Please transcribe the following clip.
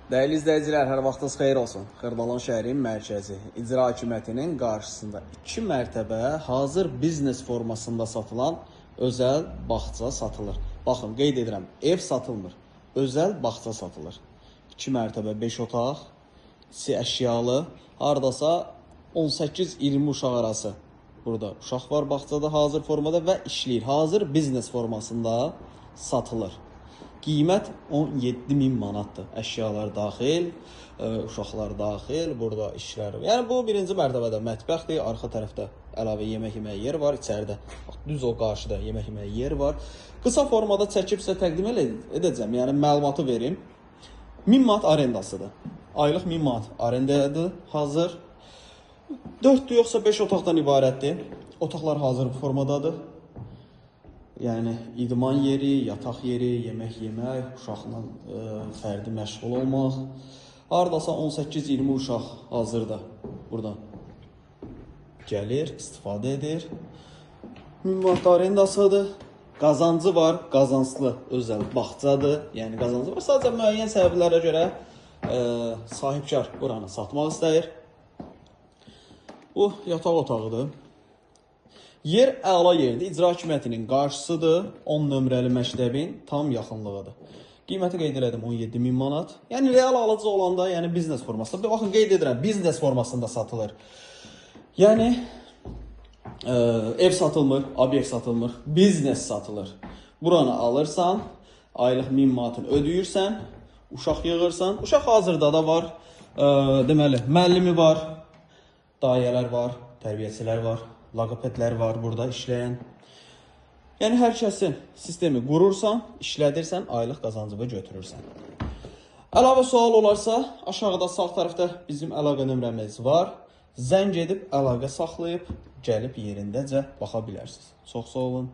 Dəyərli izləyicilər, hər vaxtınız xeyir olsun. Xırdalan şəhərinin mərkəzi, İcra Hakimiyyətinin qarşısında 2 mərtəbə hazır biznes formasında satılan özəl bağça satılır. Baxın, qeyd edirəm, ev satılmır, özəl bağça satılır. 2 mərtəbə 5 otaq, içi əşyalı, hardasa 18-20 uşaq arası. Burada uşaq var bağçada hazır formada və işləyir. Hazır biznes formasında satılır. Qiymət 17.000 manatdır. Əşyalar daxil, uşaqlar daxil, burada işlər. Yəni bu birinci mərtəbədə mətbəxdir, arxa tərəfdə əlavə yemək yeməyi yeri var, içəridə bax düz o qarşıda yemək yeməyi yeri var. Qısa formada çəkib sizə təqdim edəcəm. Yəni məlumatı verim. 1000 manat arendasıdır. Aylıq 1000 manat arendadır, hazır. 4-dür yoxsa 5 otaqdan ibarətdir. Otaqlar hazır formadadır. Yəni idman yeri, yataq yeri, yemək yemək, uşaqla fərdi məşğul olmaq. Hardasa 18-20 uşaq hazırda buradan gəlir, istifadə edir. 1000 manat arendasıdır. Qazancı var, qazanclı özəl bağçadır. Yəni qazancı var. Sadəcə müəyyən səbəblərə görə sahibkar buranı satmaq istəyir. Bu yataq otağıdır. Yer əla yerdir. İcra Hakimiyyətinin qarşısıdır. 10 nömrəli məktəbin tam yaxınlığıdır. Qiyməti qeyd elədim 17.000 manat. Yəni real alıcı olanda, yəni biznes formasında. Baxın qeyd edirəm, biznes formasında satılır. Yəni ev satılmır, obyekt satılmır, biznes satılır. Buranı alırsan, aylıq 1000 manatını ödəyirsən, uşaq yığırsan. Uşaq hazırda da var. Deməli, müəllimi var, dayələr var, tərbiyəçilər var, loqopedlər var burada işləyən. Yəni hər kəsin sistemi qurursan, işlədirsən, aylıq qazancını götürürsən. Əlavə sual olarsa, aşağıda sağ tərəfdə bizim əlaqə nömrəmiz var. Zəng edib əlaqə saxlayıb gəlib yerindəcə baxa bilərsiniz. Çox sağ olun.